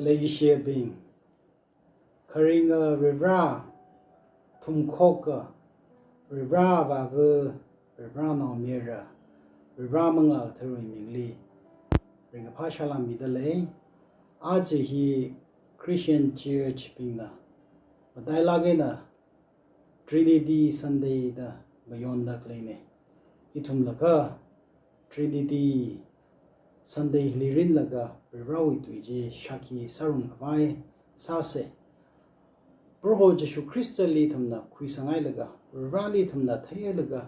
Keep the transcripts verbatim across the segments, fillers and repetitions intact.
Leikashiyabing, kharinga Varivara, thumkhoka Varivara Avāva, Varivara Naomayara, Varivara Manglā Katharawui mingli ringkaphā salām mida lei. Aja hi Christian Church bingna matailāk eina Trinity Sunday da mayonda khaleina. Ithumla kha Trinity Sunday hili rinlaga Varivarawui tui chi shākhi sārum khavai sāsa. Proho Jishu Khristali ithumna khuisang hailaga, Varivarali ithumna thei hailaga,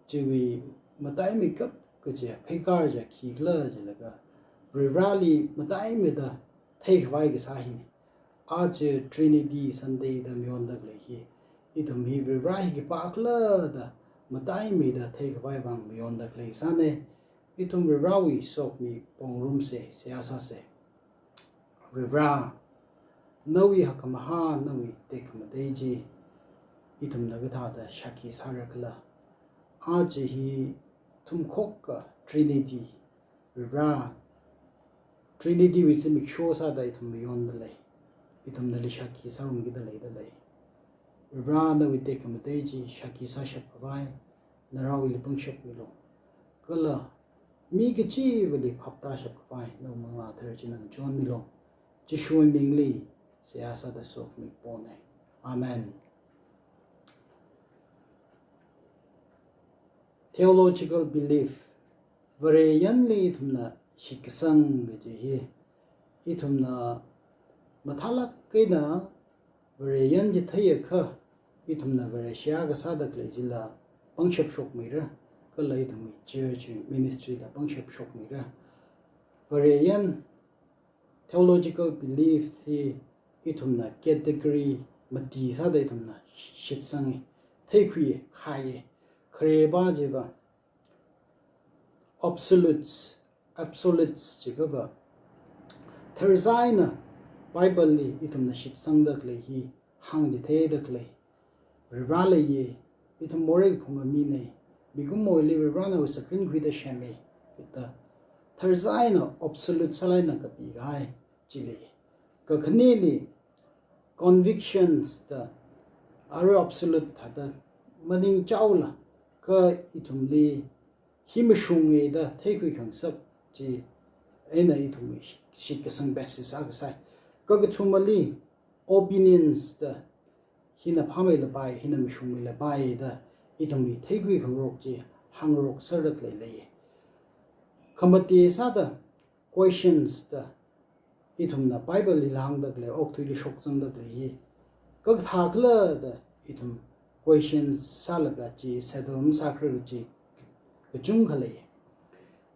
chiwui mataimeikap kaji pheikar chi khikhala jilaga, Varivarali mataimeida thei khavai kasā hina. Aja Trinity Sunday da mayonda khalei hi, ithum hi Varivara hi khipākhala da mataimeida thei khavai vang mayonda khalei sāna. Ithum Varivarawui sokhami pongrumsa, seihā sāsa. Varivara, nawui hakkhamahā, nawui tekhamatei chi ithumna kathāda shākhi sāra khala? Aja hi thumkhoka Trinity, Varivara, Trinity wui zimiksho sāda ithum mayonda lei. Ithum nali shākhi sārumkida leida lei. Varivara, nawui tekhamatei chi shākhi sāshap khavai, na raowuili pangshap milu. Kala mi kachivali phaptāshap khavai, nawui Manglā Kathara china ngachonmilu. Jishuwui mingli seihā sāda sokhami pona. Amen. Theological belief, Vareyanli ithumna shitkasang kaji hi, ithumna mathālāk eina Vareyan chi theiakha, ithumna Vareshi akha sāda khalei chila pangshap shokmira, kala ithumwui church ministry la pangshap shokmira. Vareyan, theological belief hi ithumna category mati sāda ithumna shitsanga, theikhuiya, khaiya. Kharepā chiva absolutes, absolutes jiakhava, tharzā eina Bible li ithumna shitsangda khalei hi hāngchitheida khalei, Varivara leiya, ithum morei kaphunga mina, mikumowuili Varivarana sakrin khuida sema, da tharzā eina absolute sālāk eina kapikahai chi lei. Kakhaneli convictions da, arui absolute thāda maningchaola, kha ithumli hi mashunga da theikhui khangasak chi eina ithum shitkasang basis akha sai. Kakathumali opinions da, hina phāmeilapai, hina mashungmeilapai da ithumwui theikhui khangarok chi hāngrok sāda khalei lei. Khamate sāda questions da, ithumna Bible li hāngda khalei, okathuili shokzangda khalei hi kathākhala da ithum questions sālaga chi settle masākharar chi kachungkha lei.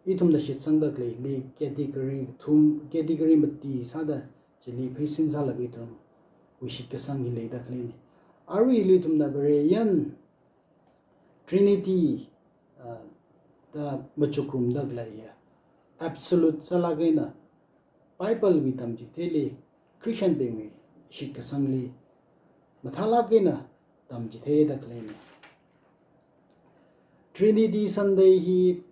Ithumna shitsangda khaleili category thum, category mati sāda chili phasin sālaga ithumwui shitkasang hi leida khaleina. Aruili ithumna Vareyan Trinity, ah, da machukrumda khaleiya, absolute sālāk eina Bible wui tamchitheili, Christian bingwui shitkasangli mathālāk eina tamchitheida khaleina. Trinity Sunday hi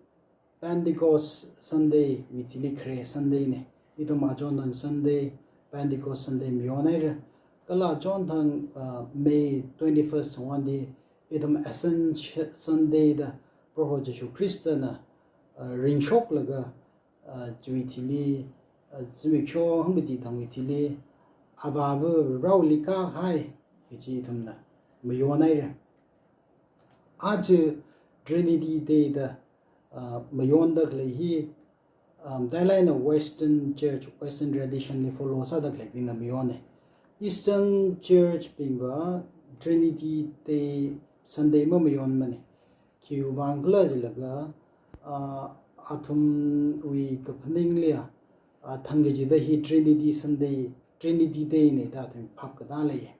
Pentecost Sunday wui thili khare Sunday na. Ithum achonthang Sunday, Pentecost Sunday mayonhaira. Kala achonthang, ah, May twenty-first sangwandi, ithum Ascension Sunday da, Proho Jishu Khristana, ah, ringshoklaga, ah, chiwui thili, ah, zimiksho hangpati thangwui thili, Avāva Vareli kahai kaji ithumna mayonhaira. Aja Trinity Day da, ah, mayonda khalei hi, um, matailāk eina Western Church, Western tradition li follow sāda khaleibingna mayona. Eastern Church bingva Trinity Day Sunday mamayon mana. Khiwuivang khala jilaga, ah, athumwui kaphaningli, ah, thangkachida hi Trinity Sunday, Trinity Day na da athum phap katā lei.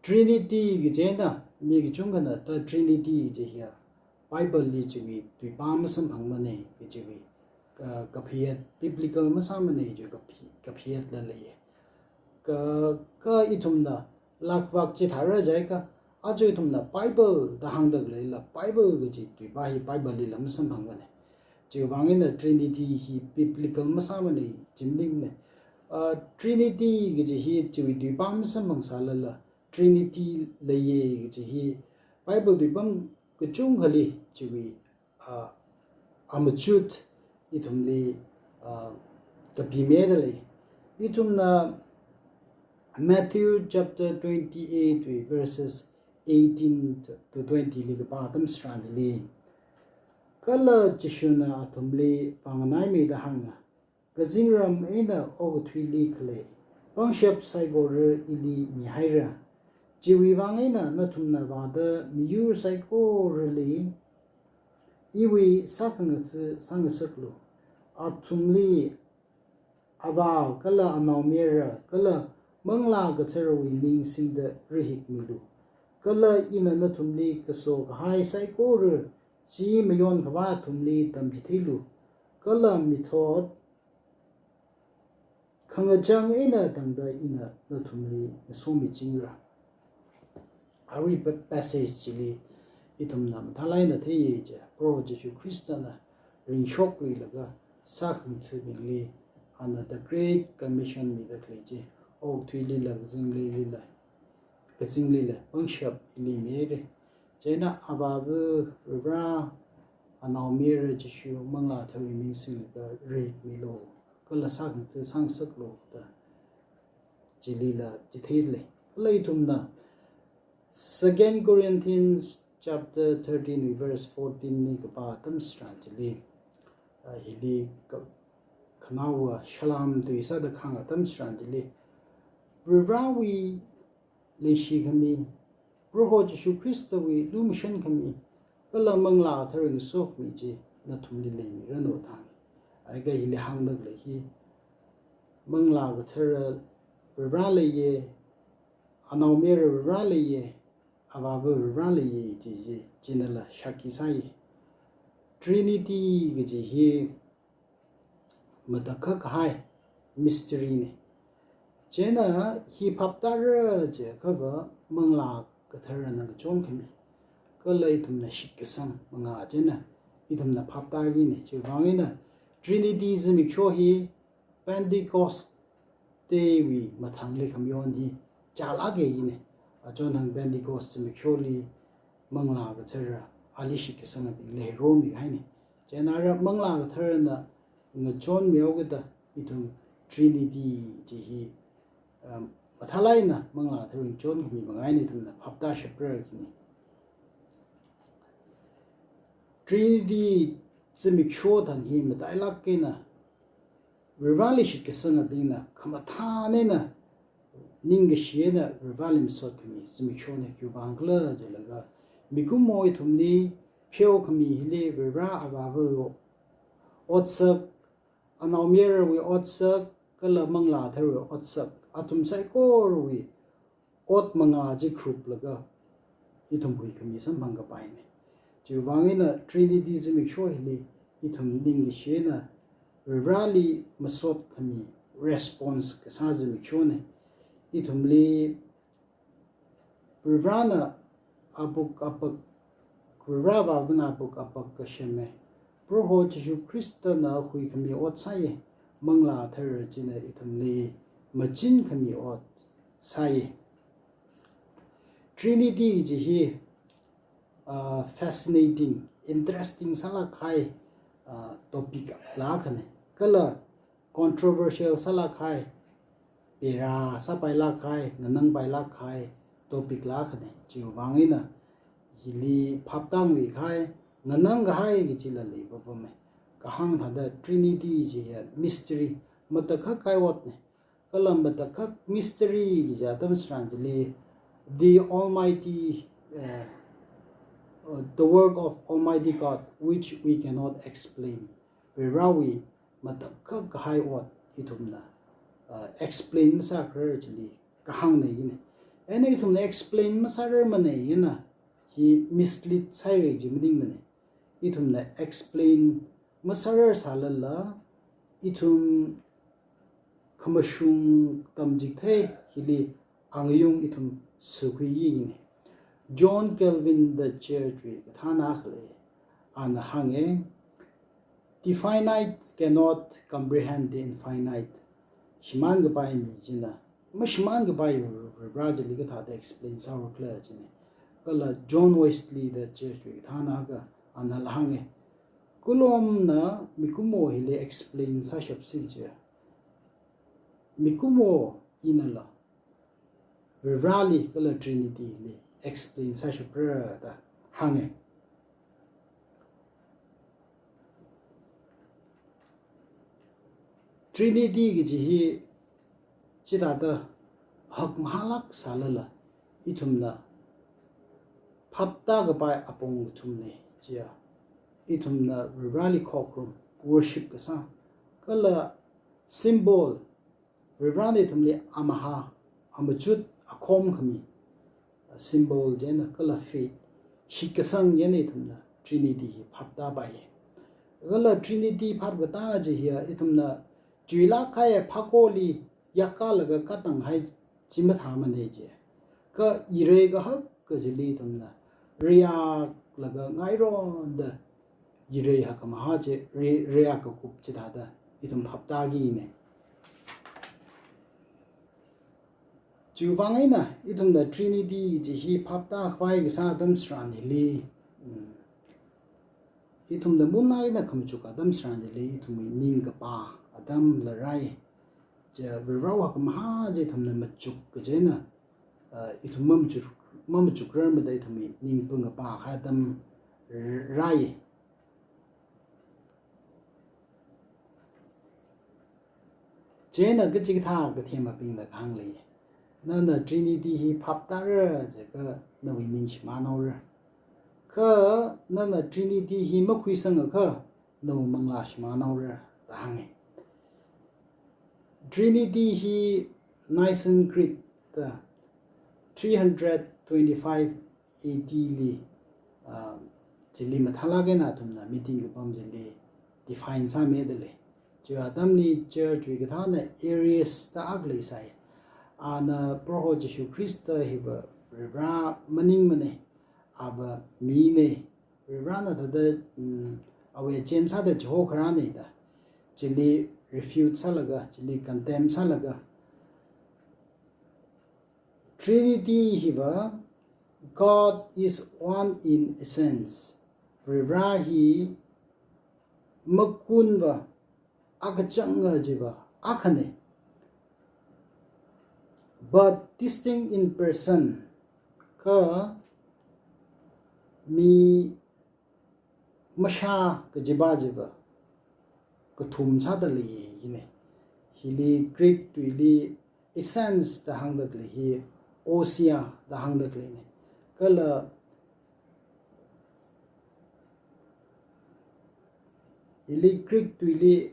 Trinity kaji eina mi kachungkhana ta Trinity kaji hiya Bible li chiwui tuipā masamphangmana kajiwui, ah, kaphayat, biblical masāmana kaji kaphi-, kaphayatla lei. Kha, kha ithumna lakvak chithāra jiakha, aja ithumna Bible da hāngda khaleila, Bible kaji tuipā hi Bible lila masamphangmana. Chiwuivang eina Trinity hi biblical masāmana, chi maningmana. Uh, Trinity kaji hi chiwui tuipam samphang sālala, Trinity leiya kaji hi Bible tuipam kachungkhali chiwui, uh, amachut ithumli, uh, kapimida lei. Ithumna Matthew chapter twenty-eight wui verses eighteen to twenty li kapā atam tharan chili, kala Jishuna athumli vānganaimeida hānga, "Kazingram eina okathuili khalei pangshap saikora ili mihaira. Chiwui vang eina nathumna vāda miyur saikorali iwui sākhangatha sāngasaklu. Athumli Avā kala Anaomayara kala Manglā Katharawui ming singda rahikmilu. Kala ina nathumli kaso kahai saikora chi mayonkhavai athumli tamchitheilu. Kala mithot khangachang eina tangda ina nathumli ngasomichingra." Arui pa-, passage chili ithumna mathālāk eina theiya chi, Proho Jishu Khristana ringshokluilaga sākhangathabingli ana the Great Commission mida khalei chi, okathuilila, kazinglila, kazinglila pangshap ili mihaira. Chieina Avāva Varivara, Anaomayara Jishu, Manglā Katharawui ming singda rahikmilu, kala sākhangatha sāngasaklu da chilila chitheida lei. Kala ithumna Second Corinthians chapter thirteen verse fourteen li kapā atam tharan chili, ah, hili ka-, khanaowa salam tui sāda kahāng atam tharan chili, Varivarawui leishikhami, Proho Jishu Khristawui lumashankhami, kala Manglā Katharawui ngasokhami chi nathumli leimiranu da hānga. Chiakha hili hāngda khalei hi, Manglā Kathara Varivara leiya, Anaomayara Varivara leiya, Avāva Varivara leiya chi chi, chinala shākhi sāya. Trinity kaji hi matakhak kahai mystery na. Chieina hi phaptāra chiakhava Manglā Katharana ngachonkhami, kala ithumna shitkasang mangā china ithumna phaptāki na. Chiwui vang eina Trinity zimiksho hi Pentecost day wui mathangli khamayon hi chālāka kaji na. Achon hang Pentecost zimiksholi Manglā Kathara ali shitkasangabing leiromihaina. Chieina ara Manglā Katharana ngachonmihaokida ithum Trinity chi hi, um, mathālāk eina Manglā Kathara ngachonkhami mangā eina ithumna phaptāshapra kajina. Trinity zimiksho thang hi matailāk eina Varivarali shitkasangabingna khamathān eina ningkashi eina Varivarali masotkhami zimikshona. Khiwuivang khala jilaga, mikumo ithumli pheokhami hili Varivara Avāvawui otsak, Anaomayarawui otsak, kala Manglā Katharawui otsak, athum saikorawui ot mangā chi group-laga ithum huikhami samphang kapaina. Chiwuivang eina Trinity zimiksho hili ithum ningkashi eina Varivarali masotkhami, response kasā zimikshona. Ithumli Varivarana abuk apak, Varivara Avāvana abuk apak kasema, Proho Jishu Khristana huikhami ot sāya, Manglā Kathara china ithumli machinkhami ot sāya. Trinity chi hi, ah, fascinating, interesting sālāk kahai, ah, topic la akhana. Kala controversial sālāk kahai, pera sāpailāk kahai, nganangpailāk kahai topic la akhana. Chiwuivang eina hili phaptāngluikahai, nganangkahai kachila leipapama. Kahāng thāda Trinity chi hi mystery, matakhak kahai otna. Kala matakhak mystery kaji atam tharan chili, the Almighty, uh, uh, the work of Almighty God, which we cannot explain. Varivarawui matakhak kahai ot ithumna, uh, explain masākharar chili kahāngna kajina. Eina ithumna explain masārarmana eina hi mislead sāhaira kaji maningmana. Ithumna explain masārar sālala, ithum khamashung tamchithei hili angayung ithum sākhuiki kajina. John Calvin the Church wui kathāna akha lei. Ana hānga, "The finite cannot comprehend the infinite, shimānkapai mi china, mashimānkapai Varivarā chili kathāda explain sāra khala china. Kala John Wesley da church wui kathāna kha anala hānga. Kulomna mikumo hili explain sāshapsi chi. Mikumo inala Varivarāli kala Trinity li explain sāshapra da hānga. Trinity kaji hi chithāda hakmahālāk sālala, ithumna phaptākapai apong kathumna chiya. Ithumna Varivarāli khokharum, worship kasā, kala symbol, Varivarāna ithumli amahā, amachut, akhom khami symbol china kala faith, shitkasang china ithumna Trinity hi phaptāpai. Kala Trinity phapkatā chi hiya ithumna chuilāk kahai phakoli yakkalaga katanghai chi mathāmana chi. Kha yirei kahak kachili ithumna reiaklaga ngaironda yirei hakkhamahā chi, rei, reiakakup chithāda ithum phaptākina. Chiwui vang eina ithumna Trinity chi hi phaptākhavai kasā atam tharan hili, mm, ithumna munna eina khamachuk atam tharan hili ithumwui ning kapā atamla rai. Chi Varivarā hakkhamahā chi ithumna machuk kajina, ah, ithum mamachuk, mamachukrarmada ithumwui ning pung kapā kahai atam r-, rai. China kachikathā kathemabingna kahāng lei. Nana Trinity hi phaptāra jiakha nawui ning shimānhaora. Kha nana Trinity hi makhuisangakha nawui manglā shimānhaora da hānga. Trinity hi Nicene Creed da three hundred twenty-five A D li, ah, chili mathālāk eina athumna meeting kapam chili define sāmida lei. Chiwui atamli church wui kathāna Arius da akha leisai. Ana Proho Jishu Khrista hiva Varivarā maningmana, ava mina, Varivarāna thāda, mm, awui chen sāda chihokharāna da chili refute sālaga, chili condemn sālaga, Trinity hiva God is one in essence. Varivarā hi makunva, akachanga chiva akhana. But distinct in person, kha mi mashā kajiva chiva kathum sāda lei hina. Hili Greek tuili essence da hāngda khalei hi ousia da hāngda khaleina. Kala hili Greek tuili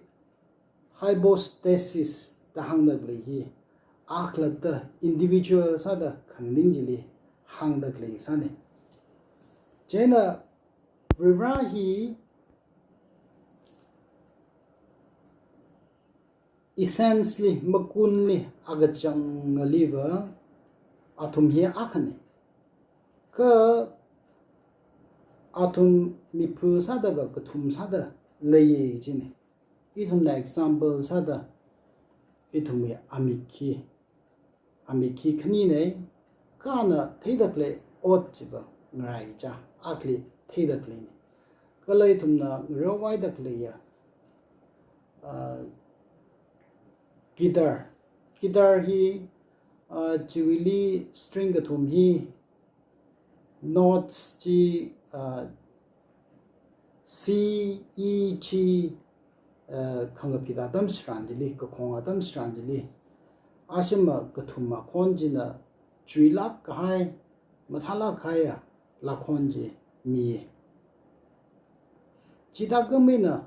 hypostasis da hāngda khalei hi akhalatta individual sāda khanganing chili hāngda khalei sāna. Chieina Varivarā hi essence li, makunli, akachangaliva athum hi akhana. Kha athum miphu sādava kathum sāda leiya china. Ithumna example sāda, ithumwui amik hi, amik hi khanina, kha ana theida khalei ot chiva ngaraichā akhali theida khaleina. Kala ithumna ngareovaida khaleiya, ah, guitar. Guitar hi, ah, chiwuili string kathum hi, notes chi, ah, C, E, G, ah, khangaphit atam tharan chili, kakhong atam tharan chili, ashima kathum akhon china chuilāk kahai, mathālāk kahaiya lākhon chi mi. Chithākhamei eina,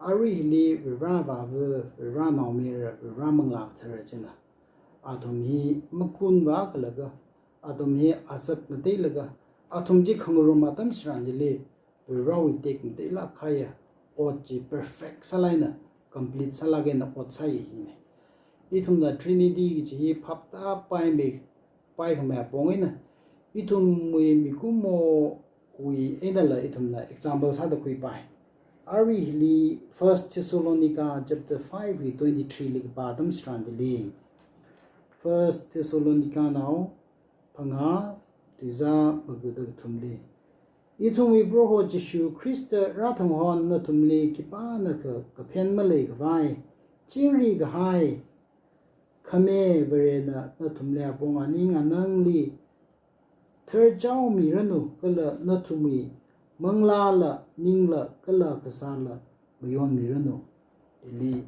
arui hili Varivarā Avāva, Varivarā Naomayara, Varivarā Manglā Kathara china athum hi makunva akhalaga, athum hi azak ngateilaga, athum chi khangarum atam tharan chili, Varivarāwui tekmateilāk kahaiya ot chi perfect sālāk eina, complete sālāk eina ot sāya hina. Ithumna Trinity kaji hi phaptāpaimei, paikhamei apong eina, ithumwui mikumowui einala ithumna example sāda khuipai. Arui hili First Thessalonica chapter five wui twenty-three li kapā atam tharan chili. First Thessalonica nao phangā, tuizā magada kathumli. Ithumwui Proho Jishu Khrista rāthang hon nathumli khipānakha kaphen maleikhavai, chingri kahai, khami Varena nathumli apong aning anangli tharchao miranu, kala nathumwui manglāla, ningla, kala phasāla mayon miranu. Ili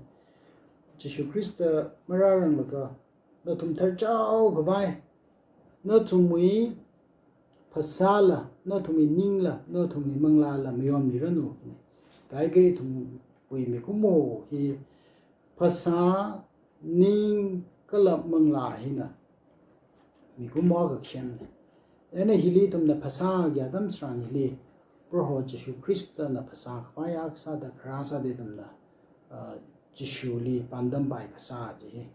Jishu Khrista marāranglaga nathum tharchao khavai, nathumwui phasāla, nathumwui ningla, nathumwui manglāla mayon miranu. Taikha ithumwui mikumo hi phasā, ning kala manglā hina mikumo kakhanne. Eina hili ithumna phasā kaji atam tharan hili Proho Jishu Khristana phasā khavai akha sāda kharā sāda ithumna, ah, Jishuli pāngdampai phasā chi hi.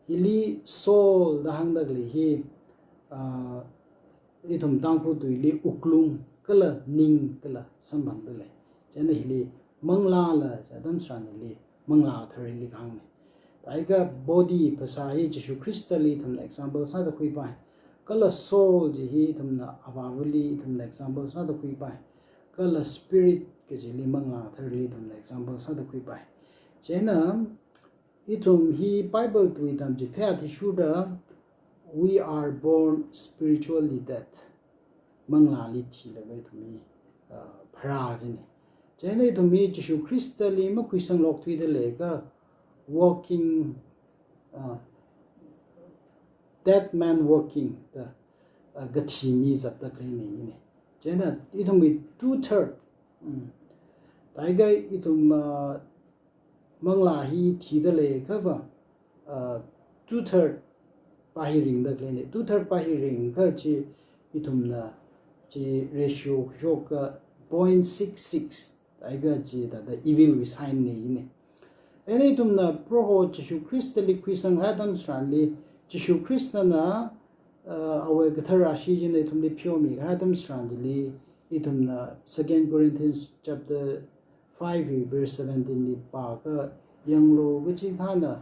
Hili soul da hāngda khalei hi, ah, ithum Tangkhul tuili wuklung kala ning kala samphangda lei. Chieina hili manglāla kaji atam tharan hili Manglā Katharali kahāngne. Taikha body phasā hi Jishu Khristali ithumna example sāda khuipai. Kala soul chi hi ithumna Avāvali ithumna example sāda khuipai. Kala spirit kajili Manglā Katharali ithumna example sāda khuipai. Chieina ithum hi Bible tui tamchithei athishurda, "We are born spiritually dead." Manglāli thilaga ithum hi, ah, pharā chine. Chieina ithum hi Jishu Khristali makhuisang lok thuida leiakha walking, ah, dead man walking da, ah, kathi mi zatda khaleine ine. Chieina ithumwui two third, mm, taikha ithum, ah, manglā hi thida leiakhava, ah, two third pa hi ringda khaleine. Two third pa hi ringakha chi ithumna chi ratio shoka point six six, taikha chi thāda evil wui sign ne ine. Eina ithumna Proho Jishu Khristali khuisang kahai atam tharanli, Jishu Khristana, ah, awui kathara shi china ithumli pheomi kahai atam tharan chili, ithumna Second Corinthians chapter five verse seventeen li pāakha, yanglu kachikathāna,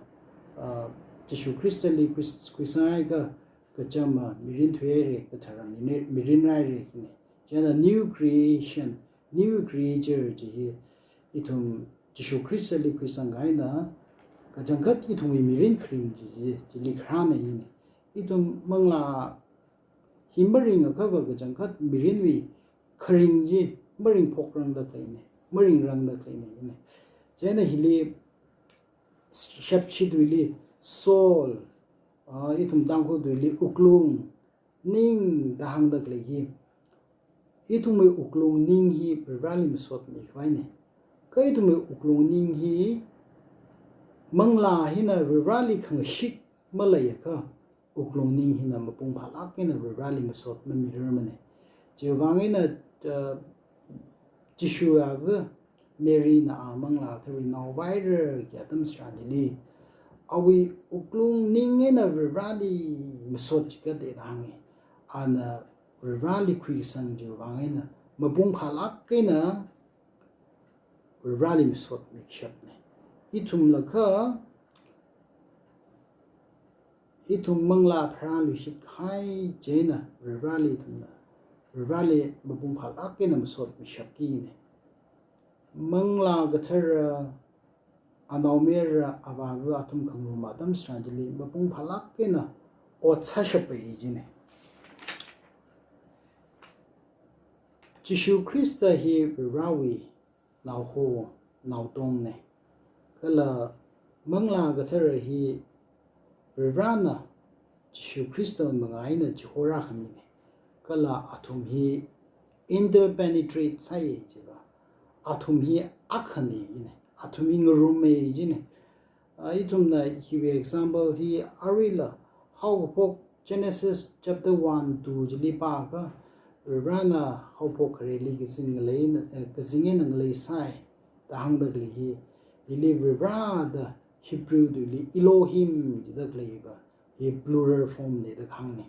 ah, Jishu Khristali khuis-, khuisang haiakha kachama mirin thuihaire, kathara mine-, mirin rāhaire kine. Chieina new creation, new creature chi hi ithum Jishu Khristali khuisang kahaina, kachangkhat ithumwui mirin kharing chi, chi, chili kharāna ine. Ithum manglā hi maringakhava kachangkhat mirinwui kharing chi maringphokrangda khaleine, maringrangda khaleine ine. Chieina hili Shepshi tuili soul, ah, ithum Tangkhul tuili wuklung, ning da hāngda khalei hi. Ithumwui wuklung ning hi Varivarali masotmi khavaine. Kha ithumwui wuklung ning hi manglā hina Varivarali khangashik maleiakha, wuklung ning hina mapung phālāk eina Varivarali masot mamirarmane. Chiwuivang eina, ah, Jishu ava Maryna a Manglā Katharawui nao vāhaira kaji atam tharan chili, awui wuklung ning eina Varivarali masot chikatda hānge. Ana Varivarali khuisang chiwuivang eina mapung phālāk eina Varivarali masotmi kashapne. Ithumlakha, ithum manglā pharāluishit kahai chieina Varivarali ithumna, Varivarali mapung phālāk eina masotmi kashapkine. Manglā Kathara, Anaomayara, Avāva athum khangarum atam tharan chili mapung phālāk eina ot sāshappai jine. Jishu Khrista hi Varivarawui naoho, naotongne. Kala Manglā Kathara hi Varivarana Jishu Khrista mangā eina chihorākhamine. Kala athum hi interpenetrate sāi jiva. Athum hi akhane ine. Athum hi ngarummi jine. Ah, ithumna hiwui example hi aruila haokaphok Genesis chapter one, two chili pāakha, Varivarana haophok khareli kazing ngaleina, eh, kazing eina ngalei sai da hāngda khalei hi, hili Varivara da Hebrew tuili Elohim jida khaleiva, hi plural form ne da hāngne.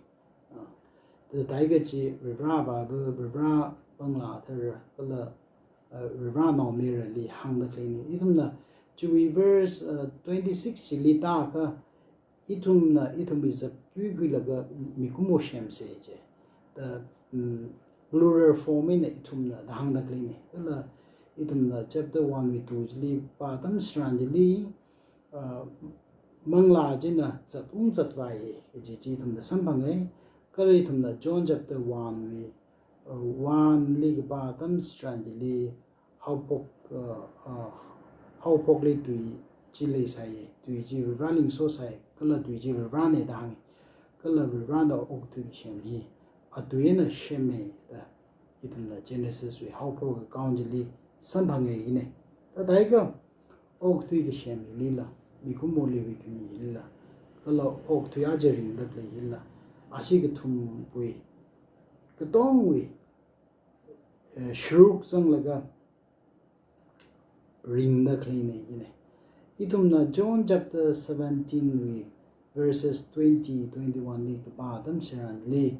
Ah, da taikachi Varivara Avāva, Varivara Manglā Kathara, kala uh, Varena Mary li hāngda khaleina. Ithumna chiwui verse, uh, twenty-six chili tākha, ithumna, ithumwui zat khuikhuilaga mikumo semsa je. The, mm, plural form eina ithumna da hāngda khaleina. Kala ithumna chapter one wui two chili pā atam tharan chili, uh, manglā china zat ung zatvai kaji chi ithumna samphanga. Kala ithumna John chapter one wui, uh, one li kapā atam tharan chili haophok, uh, uh, haophokli tui chi leisai, tui chi Vareli ngasosai, kala tui chi Varena da hānga. Kala Varena okathui kasem hi atui eina sema da ithumna Genesis wui haophok account chili samphanga hina. Thāda kha okathui kasem hilila, mikumoli huikhami hilila, kala okathui aja ringda khalei hilila, ashi kathumbingwui, katongawui, eh, sharuk zanglaga ringda khaleina hina. Ithumna John chapter seventeen wui verses twenty, twenty-one li kapā atam tharanli,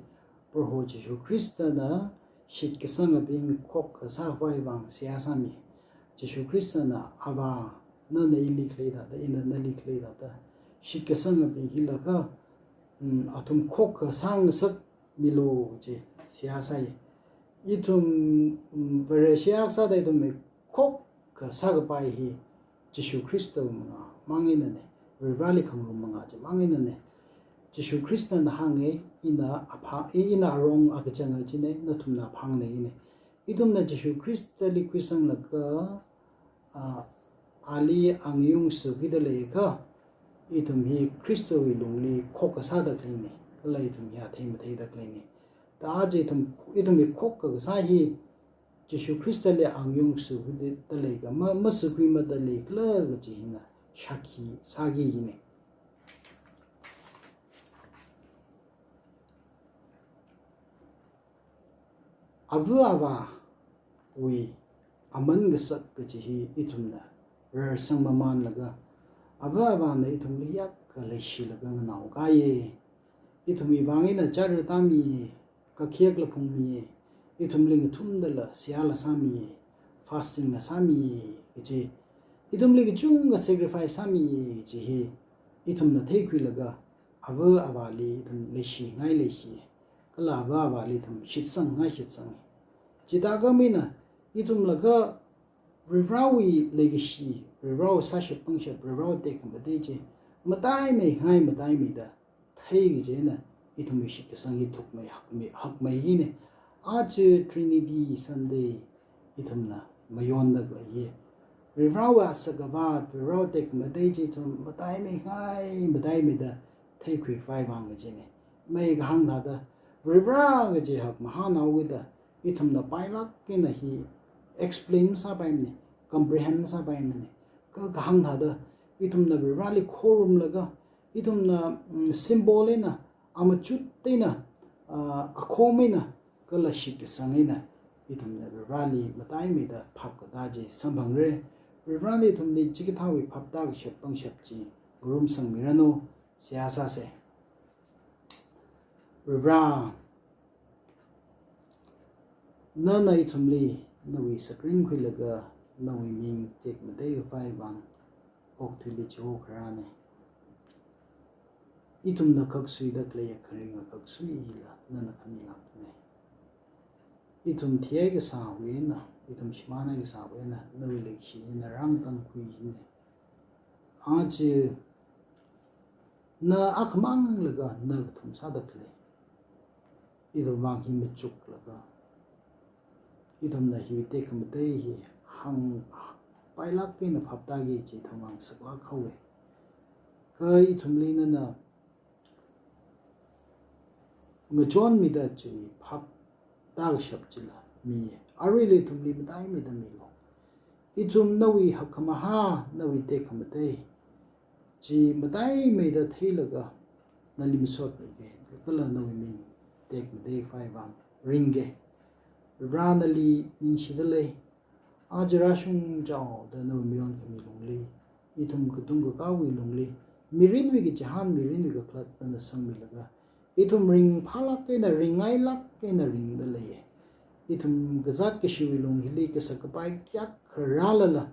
Proho Jishu Khristana shitkasangabing khokkha sākhavai vang seihā sāmi. Jishu Khristana, Avā, nana ili khalei thāda, ina nali khalei thāda, shitkasangabing hilakha, mm, athum khokkha sāngasakmilu chi seihā sāi. Ithum, mm, Vare seihā sāda ithum mi khokkha sākapai hi Jishu Khristawui mangā mang einana, Vareli khangarum mangā chimang einana. Jishu Khristana hānga, ina aphā, i-, ina arong akachanga china, nathumna aphāngna hina. Ithumna Jishu Khristali khuisanglaga, ah, ali angayung sākhuida leiakha, ithum hi Khristawui lungli khokkha sāda khaleina, kala ithum hi athei matheida khaleina. Thāda aja ithum, ithum hi khokkha kasā hi, Jishu Khristali angayung sākhuida leikha, ma, masākhuimada leikhala kaji hina shākhi sāki hina. Ava avāwui aman kasak kaji hi ithumna rarsang mamanlaga, ava avāna ithumli hiyākha leishilaga nganaokāya. Ithumwui vang eina chara tāmiya, kakhayak la phungmiya, ithumli ngathumdala seihā la sāmiya, fasting la sāmiya kaji, ithumli kachungkha sacrifice sāmiya kaji hi ithumna theikhuilaga, ava avāli ithum leishingai leishi, kala ava avāli ithum shitsangngai shitsang. Chithākha mina, ithumlakha Varivarāwui leikashi, Varivarāwui sāshap pangshap, Varivarāwui tekhamatei chi mataimeikhangai mataimeida thei kajina, ithumwui shitkasang hi thukmei hakmei, hakmei hina. Aja Trinity Sunday ithumna mayonda khalei hi, Varivarāwui asak avāt, Varivarāwui tekhamatei chi ithum mataimeikhangai mataimeida theikhuikhavai vang kajina. Mai kahāng thāda, Varivarā kaji hak mahānao kida, ithumna pailāk eina hi explain masāpaimana, comprehend masāpaimana. Kha kahāng thāda, ithumna Varivarāli khorumlaga, ithumna, mm, symbol eina, amachut eina, ah, akhom eina, kala shitkasang eina, ithumna Varivarāli mataimeida phap katā chi samphangra. Varivarāna ithumli chikathāwui phap tākashap pangshap chi ngarumsangmiranu. Seihā sāsa. Varivarā, nana ithumli nawui sakring khuilaga nawui ming tekmatei khavai vang okathuili chihokharāna. Ithumna khaksuida khaleiya kharinga khaksui hila nana khamilākna. Ithum thihai kasāwui eina, ithum shimānhai kasāwui eina nawui leikashi hina rāngtangkhui hina. Aja na akhamang laga na kathum sāda khalei, ithum vang hi machuklaga, ithumna hi tekhamatei hi hāng pailāk eina phap tāki kaji ithum vang saklāk haowa. Kha ithumli nana ngachonmida chiwui phap tākashap chila mi. Aruila ithumli mataimeida milu. Ithum nawui hakkhamahā, nawui tekhamatei chi mataimeida theilaga nali masotmiga, kala nawui ming tekmatei khavai vang ringga. Varivarā nali ningshida lei. Aja rāshungchaoda nawui mayonkhami lungli, ithum katung kakāwui lungli, mirinwui kachihān, mirinwui kakhalat nana sangmilaga, ithum ringphālāk eina, ringngailāk eina ringda leiya. ithum kazāt kashiwui lung hili kasak kapai kayākha rālala,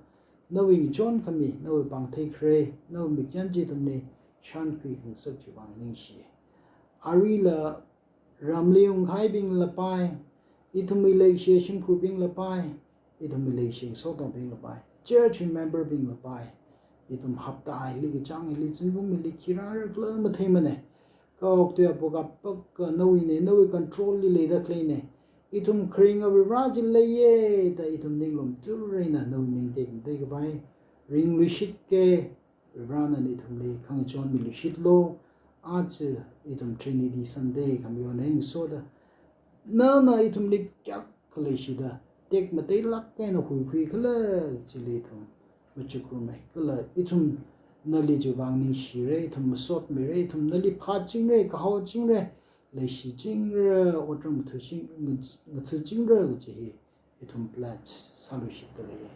nawui ngachonkhami, nawui pāngthei kharei, nawui mikyan chi ithumli shānkhui khangasak chiwuivang ningshi. Aruila ramli ungkahaibingla pai, ithumwui leishiya shimkhurbingla pai, ithumwui leishiya ngasotnaobingla pai, church member bingla pai, ithum hapta hili, kachāng hili, zingkum hili khi rāra khala matheimana. Kahaok tui apuk apaka nawuina, nawui control li leida khaleina. Ithum kharinga Varivara chi leiya da ithum ninglum tui eina nawui ming tekmatei khavai ringluishitke. Varivara nana ithumli khangachon miluishitlu. Aja ithum Trinity Sunday khamayon eina ngasoda, nana ithumli kayākha leishida tekmateilāk eina huikhui khala chili ithum machukrumai. Kala ithum nali chiwuivang ningshira, ithum masotmira, ithum nali phāchingra, kahaochingra, leishichingra, otram ngathuching-, ngathuchingra kaji hi ithum pledge sāluishitda lei.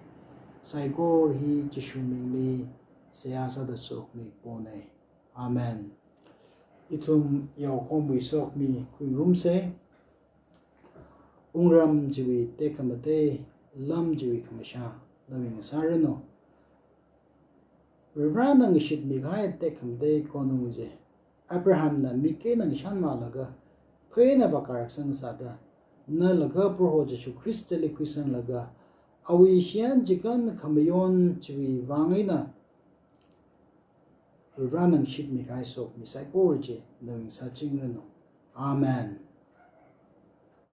Saikora hi Jishu mingli seihā sāda sokhami pona. Amen. Ithum yaokhomwui sokhami khuingarumsa. Wungram chiwui tekhamatei, lam chiwui khamashā, nawui ngasāranu. Varivarana ngashitmi kahai tekhamatei khanung chi Abrahamna mik eina ngashanmalaga, pheina vākarak sangsāda, nalaga Proho Jishu Khristali khuisanglaga, awui shiyan chikan khamayon chiwuivang eina Varivarana ngashitmi kahai sokhami saikora chi nawui ngasāchingranu. Amen.